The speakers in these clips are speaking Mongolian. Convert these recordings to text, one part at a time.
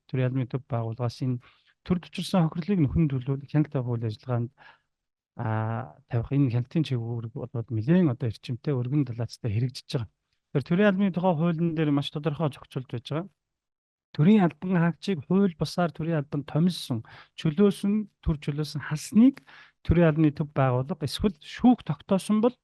Төрийн албаны төв байгууллагаас энэ төр учирсан хохирлыг нөхөн төлөөлөх хяналт тавих үйл ажиллагаанд тавих энэ хяналтын чиглэл бол нэлээд одоо эрчимтэй, өргөн далаацтай хэрэгжиж байгаа. Тэгэхээр төрийн албаны тухай хуулийн дээр маш тодорхой зохицуулт байж байгаа. Төрийн албан хаагчийг хууль бусаар төрийн албанд томилсон, чөлөөсөн, төр чөлөөсөн халсныг төрийн албаны төв байгууллага эсвэл шүүх тогтоосон бол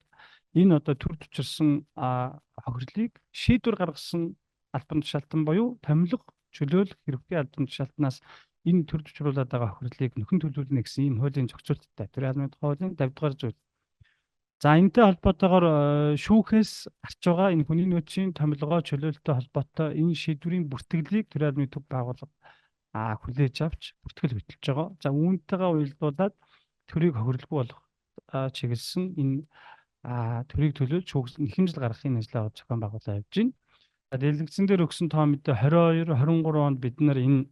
энэ одоо төр учирсан хохирлыг шийдвэр гаргасан албан тушаалтан буюу томилго, чөлөөлөх, хэрэггүй албан тушаалтнаас энэ төр учруулад байгаа хохирлыг нөхөн төлөвлөнө гэсэн ийм хуулийн зохицуулттай. Төрийн албаны тухай хуулийн 50 дугаар зүйл. За, энэтэй холбоотойгоор шүүхээс гарч байгаа энэ хүний нөөцийн томилгоо, чөлөөлөлтөй холбоотой энэ шийдвэрийн бүртгэлийг төрийн албаны төв байгууллага хүлээж авч бүртгэл хөтөлж байгаа. За, үүнтэйгээ уялдуулаад төрийг хохирлгүй болох чиглэсэн энэ төрийг төлөөлж шүүх нэхэмжил гаргахын ажлаа зохион байгуулаад явж байна. За, дэлгэцэн дээр өгсөн тоо мэдээ 22, 23 онд бид нар энэ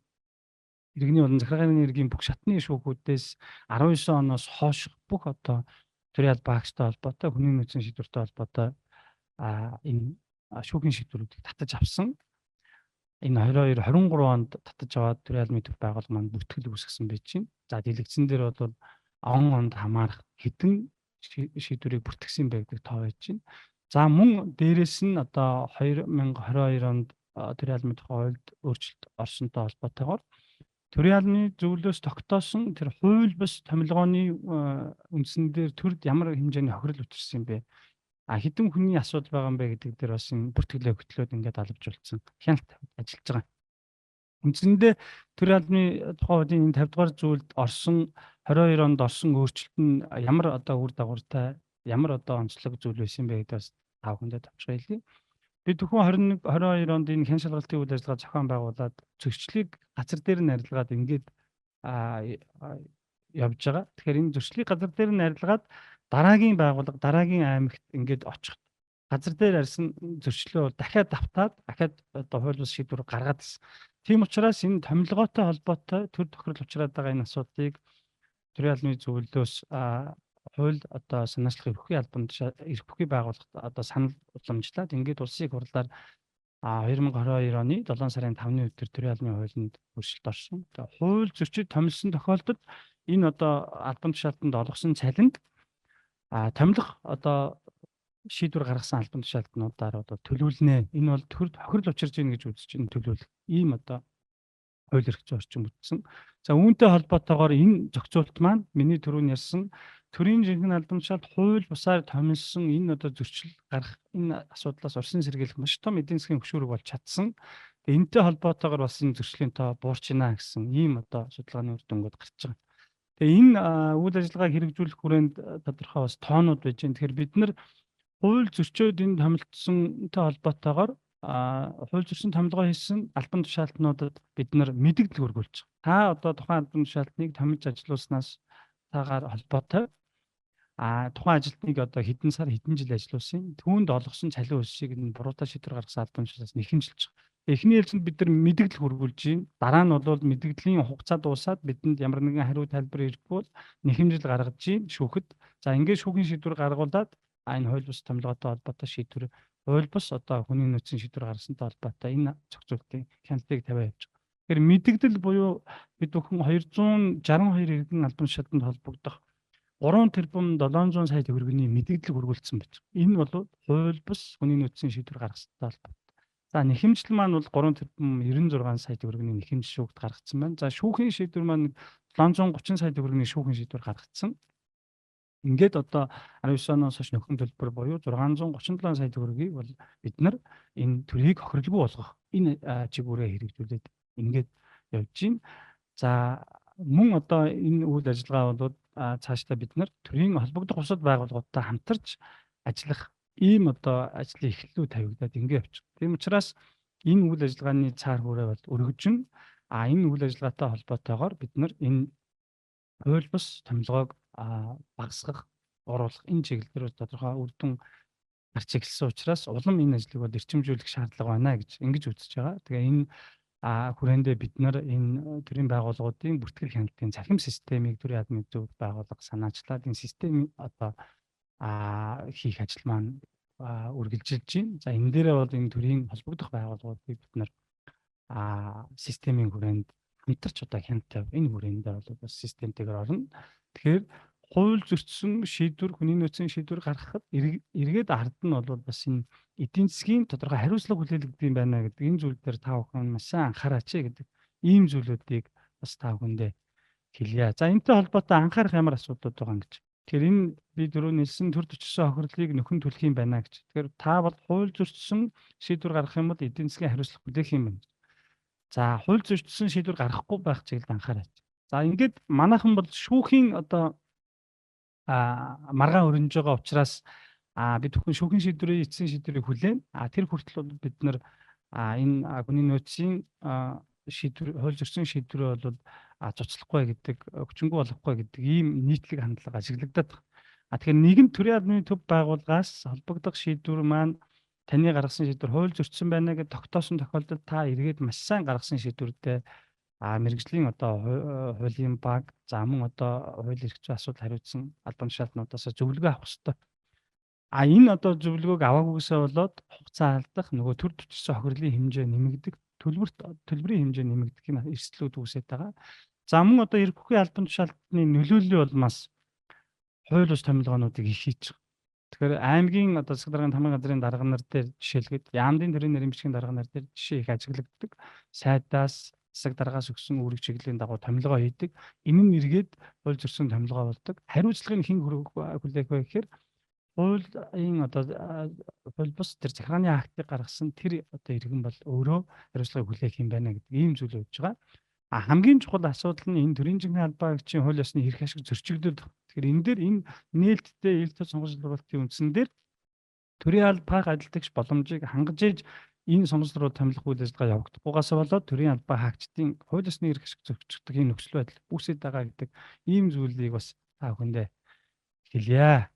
иргэний болон захиргааны иргэний бүх шатны шүүхүүдээс 19 оноос хойш бүх одоо төрийн албан хаагчтай холбоотой, хүний нөөцийн шийдвэртэй холбоотой энэ шүүхийн шийдвэрүүдийг татаж авсан. Энэ 22, 23 онд татаж аваад төрийн албаны төв байгууллага маань бүртгэл үүсгэсэн байж байна. За, дэлгэцэн дээр бол он онд хамаарах хэдэн шийдвэрийг бүртгэсэн бэ гэдэг тоо байж байна. За, мөн дээрэс нь одоо 2022 онд төрийн албаны тухай хуульд өөрчлөлт орсонтой холбоотойгоор төрийн албаны зөвлөлөөс тогтоосон тэр хууль бус томилгооны үндсэн дээр төрд ямар хэмжээний хохирол учирсан юм бэ? Хэдэн хүний асуудал байгаа юм бэ гэдэг дээр бас энэ бүртгэлээ хөтлөөд ингээд алавжуулсан хяналт ажиллаж байгаа. Үндсэндээ төрийн албаны тухай хуулийн энэ 50 дугаар зүйлд орсон 22 онд орсон өөрчлөлт нь ямар одоо үр дагавартай, ямар одоо онцлог зүйл байсан бэ гэдэг бас та бүхэндээ товчхон хэлье. Би зөвхөн 21, 22 онд энэ хян шалгалтын үйл ажиллагаа зохион байгуулад зөрчлийг газар дээр нь арилгаад ингээд явж байгаа. Тэгэхээр энэ зөрчлийг газар дээр нь арилгаад дараагийн байгууллага, дараагийн аймагт ингээд очих газар дээр арьсан зөрчлөө дахиад давтаад дахиад одоо хууль бус шийдвэр гаргаад ирсэн. Тийм учраас энэ томилгоотой холбоотой төр тохирол учраад байгаа энэ асуудлыг төрийн албаны зөвлөлөөс хууль одоо санаачлах ерөнхий албанд, эрх бүхий байгууллагт одоо санал уламжлаад ингээд улсын их хурлаар 2022 оны 7 сарын 5-ны өдөр төрийн албаны хуулинд өөрчлөлт орсон. Тэгээ хууль зөрчид томилсон тохиолдолд энэ одоо албан тушаалтанд олгосон цалинг томилох одоо шийдвэр гаргасан албан тушаалтнуудаар одоо төлөвлөнө. Энэ бол төр тохирол учирж ийн гэж үзэж энэ төлөвлөх ийм одоо хууль эрх зүйн орчин бүтсэн. За, үүнтэй холбоотойгоор энэ зохицуулт маань миний түрүүн ярьсан төрийн жинхэнэ албан тушаалд хууль бусаар томилсон энэ одоо зөрчил гарах энэ асуудлаас орсын сэргийлэх маш том эдийн засгийн хөшүүрэг болж чадсан. Тэгээ энэтэй холбоотойгоор бас энэ зөрчлийн тоо буурч байна гэсэн ийм одоо судалгааны үр дүнгууд гарч байгаа. Тэгээ энэ үйл ажиллагааг хэрэгжүүлэх хүрээнд тодорхой бас тоонууд байж байна. Тэгэхээр бид нар хууль зөрчөөд энэ томилтсонтой холбоотойгоор хууль зөрчсөн томилгоо хийсэн албан тушаалтнуудад бид нар мэдэгдэл хүргүүлж байгаа. Та одоо тухайн албан тушаалтныг томилж ажилуулснаас таагаар холбоотой тухайн ажилтныг одоо хэдэн сар, хэдэн жил ажилуулсан, түүнд олгосон цалин өсөлтийг нь буруутай шийдвэр гаргасан албан тушаалаас нэхэмжилж байгаа. Эхний ээлжинд бид нар мэдэгдэл хүргүүлж байна. Дараа нь бол мэдэгдлийн хугацаа дуусаад бидэнд ямар нэгэн хариу тайлбар ирэхгүй бол нэхэмжил гаргаж байна шүүхэд. За, ингээд шүүхийн шийдвэр гаргуулад энэ хууль бус томилгоотой холбоотой шийдвэр, хууль бус одоо хүний нөөцийн шийдвэр гаргасантай холбоотой энэ зохицуултын хяналтыг тавиа явж байгаа. Тэгэхээр мэдэгдэл буюу бид бүхэн 262 иргэн албан тушаалтанд холбогдох 3 тэрбум 700 сая төгрөгийн мэдэгдэл хүргүүлсэн байж байгаа. Энэ бол хууль бус хүний нөөцийн шийдвэр гаргасантай холбоотой. За, нэхэмжил маань бол 3 тэрбум 96 сая төгрөгийн нэхэмжил шүүхт гаргацсан байна. За, шүүхийн шийдвэр маань 730 сая төгрөгийн шүүхийн шийдвэр гаргацсан. Ингээд одоо 19 оноос хойш нөхөн төлбөр буюу 637 сая төгрөгийг бол бид нар энэ төрийг хохирлгүй болгох энэ чигүүрээ хэрэгжүүлээд ингээд явж байна. За, мөн одоо энэ үйл ажиллагаа бол цаашдаа бид нар төрийн холбогдох бусад байгууллагуудтай хамтарч ажиллах ийм одоо ажлын эхлэлүүд тавигдаад ингэ явчих. Тийм учраас энэ үйл ажиллагааны цаар хүрээ бол өргөжин энэ үйл ажиллагаатай холбоотойгоор бид нар энэ хууль бус томилгоог багасгах, оруулах энэ чиглэл дээр тодорхой үр дүн гарч эхэлсэн учраас улам энэ ажлыг бол эрчимжүүлэх шаардлага байна гэж ингэж үзэж байгаа. Тэгээ энэ хүрээндээ бид нар энэ төрийн байгууллагуудын бүртгэл хяналтын цахим системийг төрийн албаны зөв байгууллага санаачлаад энэ системийг одоо хийх ажил маань үргэлжилж байна. За, энэ дээрээ бол энэ төрийн холбогдох байгууллагуудыг бид нар системийн хүрээнд хамтарч одоо хяналттай энэ хүрээндээ бол бас системтэйгээр орно. Тэгэхээр хууль зөрчсөн шийдвэр, хүний нөөцийн шийдвэр гаргахад эргээд ард нь бол бас энэ эдийн засгийн тодорхой хариуцлага хүлээлгдэг юм байна гэдэг энэ зүйл дээр та бүхэн маш сайн анхаараач гэдэг ийм зүйлүүдийг бас та бүхэндээ хэлье. За, энэтэй холбоотой анхаарах ямар асуудлууд байгаа юм гэж. Тэгэхээр энэ би дөрөв нэлсэн төр төчсөн хохирлыг нөхөн түлх юм байна гэж. Тэгэхээр та бол хууль зөрчсөн шийдвэр гаргах юм бол эдийн засгийн хариуцлага хүлээх юм байна. За, хууль зөрчсөн шийдвэр гаргахгүй байх чиглэлд анхаараач. За, ингээд манайхан бол шүүхийн одоо маргаан өрнөж байгаа учраас бид бүхэн шүүхийн шийдвэрийн эцсийн шийдвэрийг хүлээн. Тэр хүртэл бол бид нар энэ хүний нөөцийн шийдвэр, хууль зөрчсөн шийдвэрээ бол цуцлахгүй гэдэг, хүчингү болохгүй гэдэг ийм нийтлэг хандлага ажиглагдаад байна. Тэгэхээр нэгэн төрийн албаны төв байгууллагаас холбогдох шийдвэр маань таны гаргасан шийдвэр хууль зөрчсөн байна гэж тогтоосон тохиолдолд та эргээд маш сайн гаргасан шийдвэрдээ мэргэжлийн одоо хуулийн баг, за мөн одоо хууль эрх зүйн асуудал хариуцсан албан тушаалтнуудаас зөвлөгөө авах ёстой. Энэ одоо зөвлөгөөг аваагүйгээсээ болоод хугацаа алдах, нөгөө төр төчсөн хохирлын хэмжээ нэмэгдэх, төлбөрийн хэмжээ нэмэгдэх юм эрсдлүүд үүсээд байгаа. За, мөн одоо эрх бүхий албан тушаалтны нөлөөллийн улмаас хууль бус томилгоонуудыг их хийж байгаа. Тэгэхээр аймгийн одоо засаг даргын тамгын газрын дарга нар дээр жишээлгээд яамдын төрийн нэрийн бичгийн дарга нар дээр жишээ их ажиглагддаг. Сайдаас, засаг даргаас өгсөн үүрэг чиглэлийн дагуу томилгоо хийдэг. Энэ нь эргээд хууль зөрчсөн томилгоо болдог. Хариуцлагыг хэн хүлээх вэ гэхээр хуулийн одоо хууль бус тэр захиргааны актыг гаргасан тэр одоо иргэн бол өөрөө хариуцлагыг хүлээх юм байна гэдэг ийм зүйл өгж байгаа. Хамгийн чухал асуудал нь энэ төрийн жинхэнэ албаагчийн хууль ёсны эрх ашиг зөрчигдөд. Тэгэхээр энэ дээр энэ нээлттэй ил тод сонгомжлуулалтын үндсэн дээр төрийн албаах ажилтгч боломжийг хангаж ээж энэ сонгомжлуулалт томилох үйл ажиллагаа явагдахгүйгаас болоод төрийн албаа хаагчдын хууль ёсны эрх ашиг зөрчигдөх энэ нөхцөл байдал үүсээд байгаа гэдэг ийм зүйлийг бас та бүхэндээ хэлье.